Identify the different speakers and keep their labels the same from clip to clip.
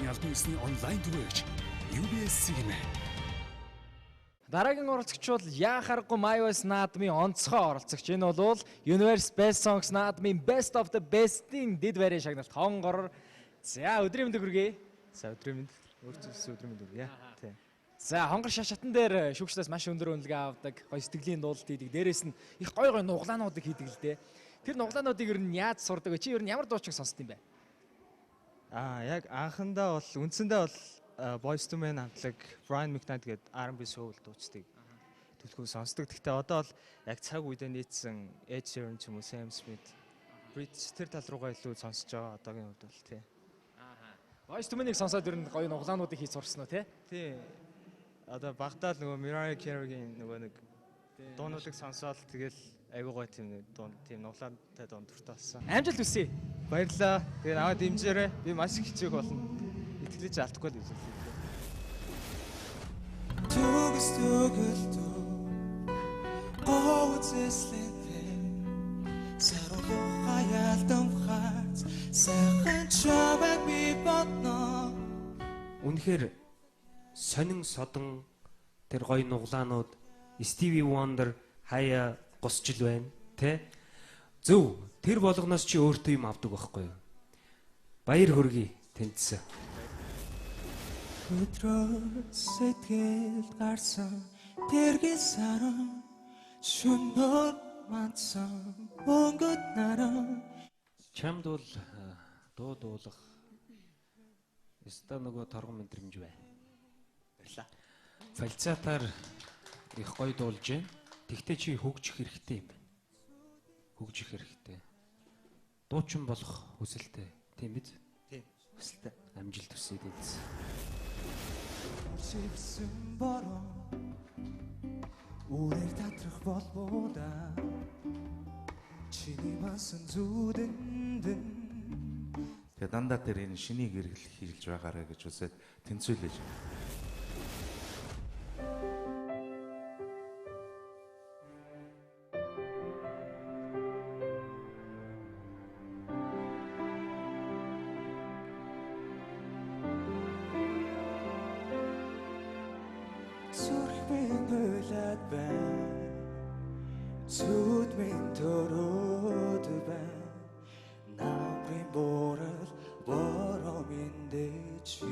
Speaker 1: Дэлхийн албан ёсны онлайн түгээгч UBS Сигмэ.
Speaker 2: Дараагийн оролцогч бол яа харахгүй MyVoice наадмын онцгой оролцогч. Энэ бол Universe Best Songs наадмын Best of the Best-ийн дэд байрын шагналт Хонгор. За, өдрийн мэндийг хүргэе.
Speaker 3: За, өдрийн мэнд. Өөрчлөсөн өдрийн мэнд хүргэе. Тий.
Speaker 2: За, Хонгор шашатан дээр шүүгчдээс маш өндөр үнэлгээ авдаг. Гоё сэтгэлийн дуулалт хийдэг. Дээрээс нь их гоё гоё нуглаануудыг хийдэг л дээ. Тэр нуглаануудыг ер нь яаж сурдаг вэ? Чи ер нь ямар дуучин сонсд юм бэ?
Speaker 3: Яг анхандаа бол үндсэндээ бол Boyz II Men хамтлаг, Brian McKnight гэдэг R&B soul дуучдыг түлхүү сонсдог. Гэхдээ одоо бол яг цаг үедээ нийцсэн Ed Sheeran ч юм уу, Sam Smith, British тэр тал руугаа илүү сонсож байгаа одоогийн хувьд бол, тий.
Speaker 2: Boyz II Men-ийг сонсоод ер нь гоё нуглаануудыг хийж сурсан уу, тий?
Speaker 3: Тий. Одоо багтаа л нөгөө Mariah Carey-гийн нөгөө нэг дуунуудыг сонсоод тэгэл айгуу гоё тийм нэг дуун, тийм нуглаантай дуун дуртай болсон.
Speaker 2: Амжилт хүсье.
Speaker 3: Баярлалаа. Тэгээ наваа дэмжээрэй. Би маш их хичээх болно. Итгэлээ чи алдахгүй л гэж хэлээ.
Speaker 4: Төгс төгөлтөө гоо үзэсгэлэнтэй саруулга ялдан хац сайхан чамайг би бодно.
Speaker 5: Үнэхээр сонин содон тэр гоё нуглаанууд Stevie Wonder хаяа госчил байна, тэ? Зөв, тэр болгоноос чи өөртөө юм авдаг байхгүй юу? Баяр хүргэе, тэнцсэн.
Speaker 4: Өдрөө сэтгэл гарсан тэргийн саран шөнөөр мандсан өнгөт наран.
Speaker 5: Чамд бол дуу дуулах ёстой нөгөө торгон мэдрэмж байна.
Speaker 3: Баярлалаа.
Speaker 5: Фальцетаар их гоё дуулж байна. Тэгтээ чи хөгжих хэрэгтэй юм байна. Хөгжих хэрэгтэй. Дуучин болох хүсэлтэй, тийм биз?
Speaker 3: Тийм, хүсэлтэй.
Speaker 5: Амжилт хүсье дэнс.
Speaker 4: Шивсэн бороо үрээр татрах болбода чиний масан зүудэндэн.
Speaker 6: Тэгээ дандаа тэр энэ шинийг эргэлх хийлж байгаарэ гэж үзээд тэнцвэлж.
Speaker 4: Зүрх минь уйлаад байна, зүуд минь төрөөд байна. Намрын буурал бороо минь дэчи.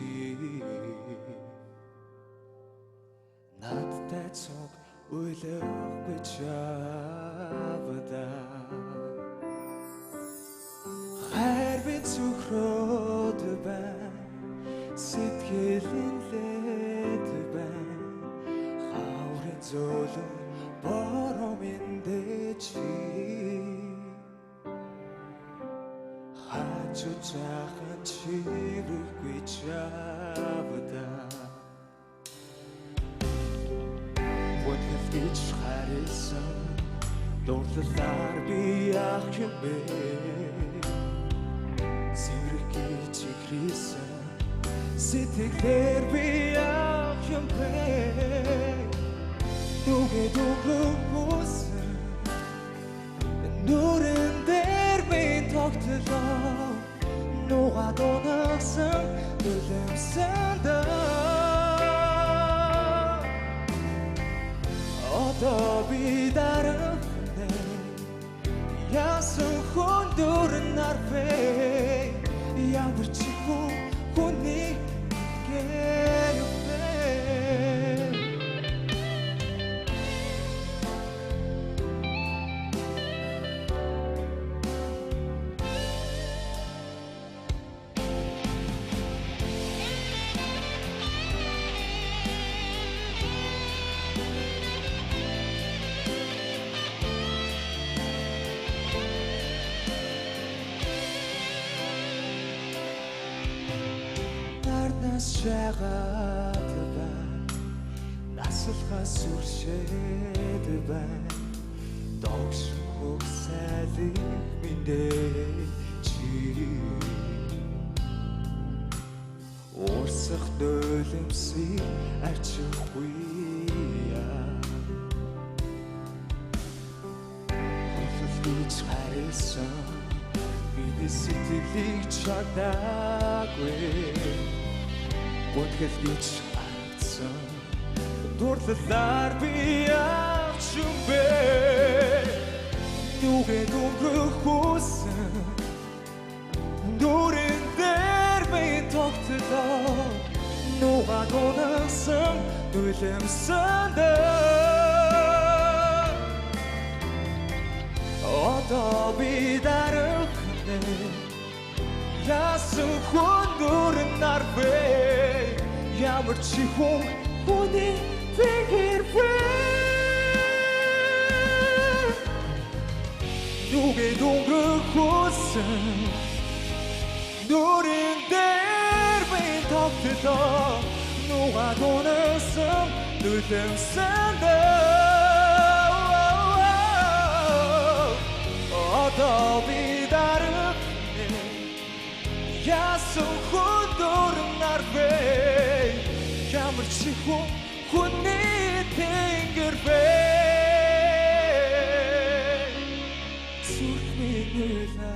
Speaker 4: Надтай цуг уйлахгүй чавда. Хайр минь зүхрөөд байна, сэтгэл лээд байна. Хаврын зөөлөн бороо минь дэчи. Хажуу жаахан чирэхгүй чавда. Бодгол гэж харилсан дурлалаар би яах юм бэ? Сэрэх гэж ихрийсэн сэтгэлээр би яах юм бэ? Нүгэ дүгэн хүсэн нүрэн дээр минь тогтлоо. Нугаад унагсан нүлэмсэн даа. Одоо би дарахнэ яасан хүндүр нарвэ. Ямар ч хүн хүний гэрвэ. Нарнаас шагаад байна, насалхаас үршээд байна. Догш хөгсэлих минь чи. Уурсах нөлөмсийг арчихгүй. Хөлөл гэж харилсан миний сэтгэлийг чадаагүй. Гүнтгэл гэж харагдсан дурлалаар би явж юм бэ. Нүгэд өнгөрөх хүсэн нүрэн дээр би тогтлоо. Нугаад унасан нүлэмсэн дээр одоо би дарахнэ. Яасан хүн нүрэн нарвэ. Ямар чи хүн хүний тэнгэр вэ. Нүгэд өнгөрөх хүсэн нүрэн дээр би тогтлоо. Нугаад унасан нүлэмсэн дээр одоо би дарахнэ. Яасан хүн нүрэн нарвэ. Ямар чи хүн хүний тэнгэр вэ. Зүрх минь нүлээ.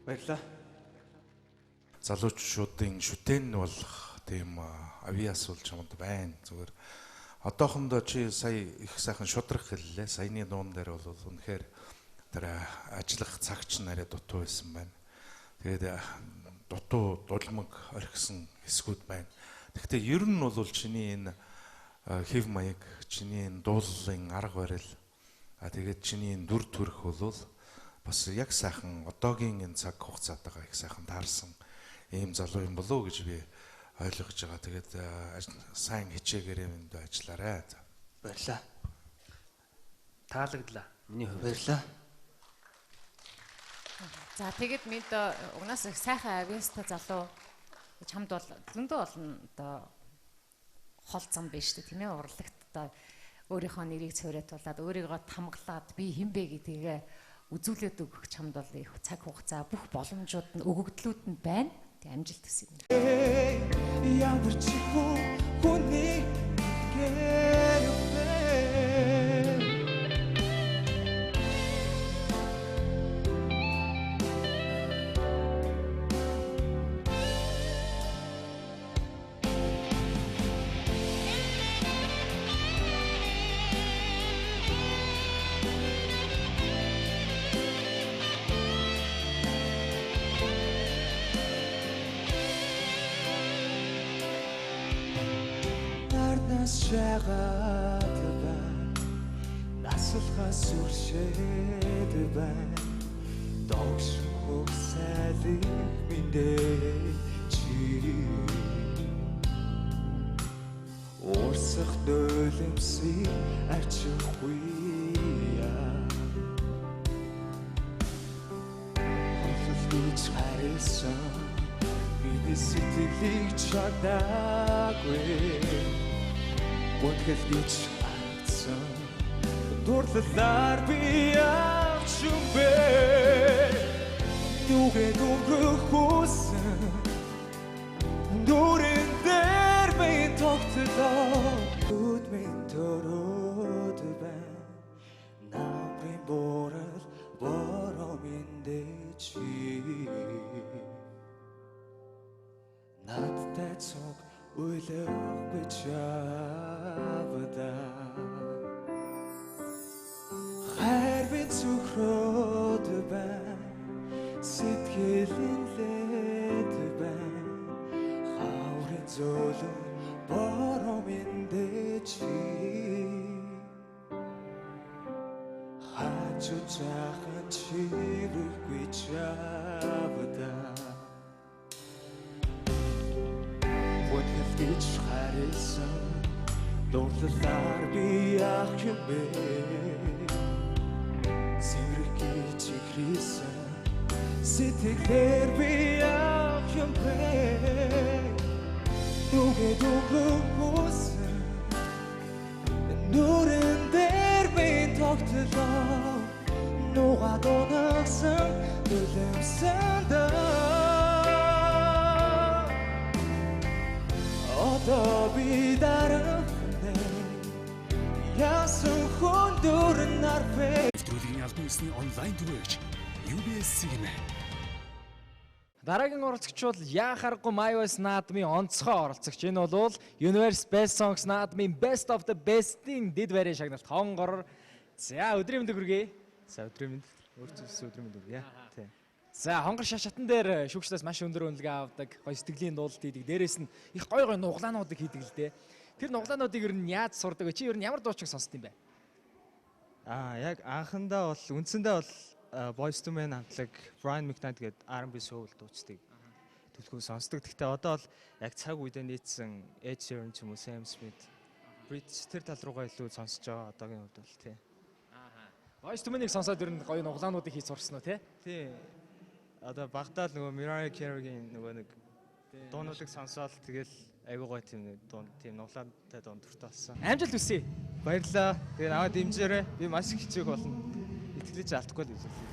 Speaker 3: Баярлалаа.
Speaker 6: Залуучуудын шүтэн болох тийм авиас бол чамд байна. Зүгээр одоохондоо чи сая их сайхан шудрах хэллээ. Саяны дуун дээр бол үнэхээр тэр ажиллах цагч нь арай дутуу байсан байна. Тэгээд дутуу дулмаг орхисон хэсгүүд байна. Гэхдээ ер нь бол чиний энэ хэв маяг, чиний энэ дууллын арга барил, тэгээд чиний энэ дүр төрх бол бас яг сайхан одоогийн энэ цаг хугацаатайгаа их сайхан таарсан ийм залуу юм болов уу гэж би ойлгож байгаа. Тэгээд сайн хичээгээрээ энд ажиллаарай.
Speaker 3: Баярлалаа.
Speaker 5: Таалагдлаа. Миний хувьд.
Speaker 3: Баярлалаа.
Speaker 7: За тэгэд мэд угнаас их сайхан авьяастай залуу чамд бол зөндөө олон одоо хол зам биш үү тийм ээ урлагт одоо өөрийнхөө нэрийг цууриатуулаад өөрийгөө тамгалаад би хэн бэ гэдгийг үзүүлээд өгөх чамд бол их цаг хугацаа бүх боломжууд нь өгөгдлүүд нь байна. Тэг амжилт хүсье.
Speaker 4: Ямар чи хүн хүний гэр вэ. Шагаад байна, насалхаас үршээд байна. Догш хөгсэлих минь чи урсах нөлөмсөй арчихгүй. Холол гэж харилсан миний сэтгэлийг чадаагүй. Гүнтгэл гэж харагдсан дурлалаар би явж юм бэ. Нүгэд өнгөрөх хүсэн нүрэн дээр би тогтлоо. Нүд минь төрөөд байна. Намрын буурал бороо минь чи надтай цуг уйлахгүй чавда. Хайр би зүхрөөд байна, сэтгэлийн лед байна. Хаврын зөөлөн бороо минь чи хажуу жаахан чирэхгүй чавда. Гүнтгэл гэж харилсан дурлалаар би яах юм бэ. Цэврэх гэж ихрийсэн сэтгэлээр би яах юм бэ. Нүгэд өнгөрөх хүсэн нүрэн дээр би тогтлоо. Нугаад унагсан нүлэмсэн дээр одоо би дарахнэ. Яасан хүн дүрэн нарвэ.
Speaker 1: Нэвтрүүлгийн албан ёсны онлайн түгээгч UBS Сигмэ.
Speaker 2: Дараагийн оролцогч бол яа харахгүй MyVoice наадмын онцгой оролцогч. Энэ бол Universe Best Songs наадмын Best of the Best-ийн дэд байрын шагналт хонгор. За, өдрийн мэнд хүргэе.
Speaker 3: За, өдрийн мэнд. Өөр зүйлс өдрийн мэнд хүргэе. Тий.
Speaker 2: За, хонгор шашатан дээр шүүгчдээс маш өндөр үнэлгээ авдаг. Гоё сэтгэлийн дуулалт хийдэг. Дээрээс нь их гоё гоё нуглаануудыг хийдэг л дээ. Тэр нуглаануудыг ер нь яаж сурдаг вэ? Чи ер нь ямар дуучин сонсд юм бэ?
Speaker 3: Аа, яг анхандаа бол үндсэндээ бол Boyz II Men хамтлаг, Brian McKnight гэдэг R&B soul дуучдыг түлхүү сонсдог. Гэхдээ одоо бол яг цаг үедээ нийцсэн Ed Sheeran ч юм уу, Sam Smith, British тэр тал руугаа илүү сонсож байгаа одоогийн хувьд бол тий.
Speaker 2: Boyz II Men-ийг сонсоод ер нь гоё нуглаануудыг хийж сурсан уу, тий?
Speaker 3: Тий. Одоо багтаа л нөгөө Mariah Carey-гийн нөгөө нэг дуунуудыг сонсоод тэгэл айгуу гоё тийм нэг дуун, тийм нуглаантай дуун дуртай болсон.
Speaker 2: Амжилт хүсье.
Speaker 3: Баярлалаа. Тэгээ намайг дэмжээрэй. Би маш их хичээх болно. Итгэлээ чи алдахгүй л гэж байна.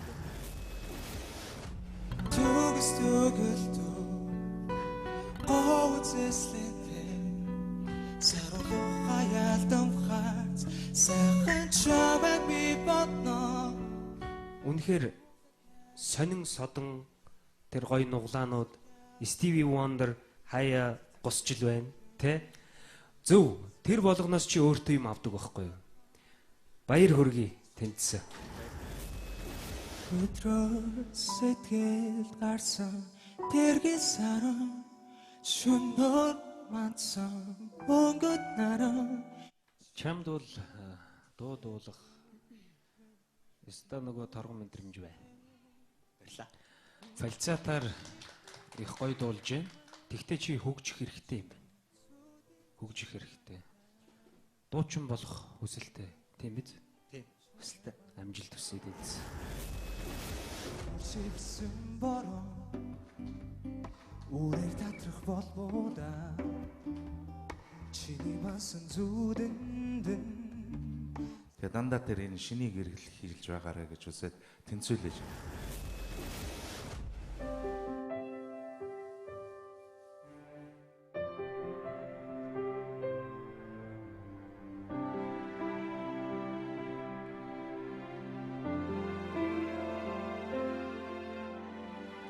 Speaker 4: Төгс төгөлтөө гоо үзэсгэлэнтэй саруулах хаялдан хац сайхан чамайг би бодно.
Speaker 5: Үнэхээр сонин содон тэр гоё нуглаанууд Stevie Wonder хаяа госчил байна, тэ? Зөв, тэр болгоноос чи өөртөө юм авдаг байхгүй юу? Баяр хүргэе тэнцсэн.
Speaker 4: Өдрөө сэтгэл гарсан тэргийн саран шөнөөр мандсан өнгөт наран.
Speaker 5: Чамд бол дуу дуулах өстой нөгөө торгон мэдрэмж бай.
Speaker 3: Баярлалаа.
Speaker 5: Фальцетаар их гоё дуулж байна. Тэгтээ чи хөгжих хэрэгтэй юм байна. Хөгжих хэрэгтэй. Дуучин болох хүсэлтэй, тийм биз?
Speaker 3: Тийм, хүсэлтэй.
Speaker 5: Амжилт хүсье дэнс.
Speaker 4: Шивсэн бороо үрээр татрах болбода чиний басан зүудэндэн.
Speaker 6: Тэгээ дандаа тэр энэ шинийг эргэлх хийлж байгаарэ гэж үсээд тэнцвэлж.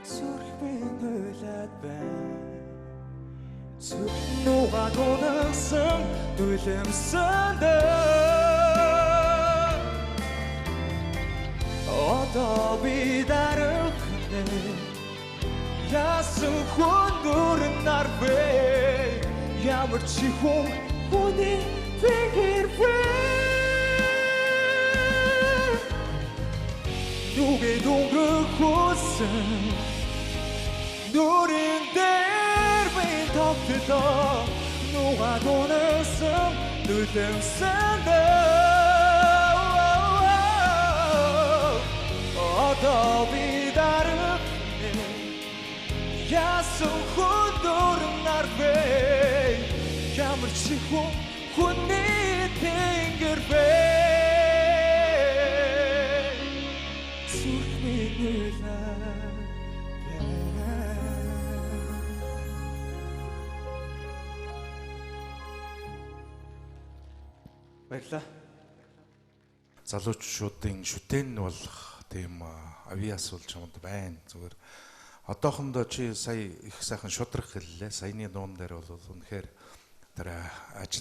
Speaker 4: Зүрх минь уйлаад байна. Зүрх нугаад унасан нүлэмсэн Одоо би дарахнэ. Яасан хүн дүрэн нарвэ. Ямар чи хүн хүний тэнгэр вэ? Нүгэд өнгөрөх хүсэн нүрэн дээр би тогтлоо. Нугаад унасан нүлэмсэн Одоо би дарахнэ. Яасан хүн дүрэн нарвэ. Ямар чи хүн хүний тэнгэр вэ? Зүрх минь уйлаад байна.
Speaker 3: Баярлалаа.
Speaker 6: Залуучуудын шүтэн болох тийм авиас бол чамд байна. Зүгээр одоохондоо чи сая их сайхан шудрах хэллээ. Саяны дуун дээр бол үнэхээр тэр ажиллах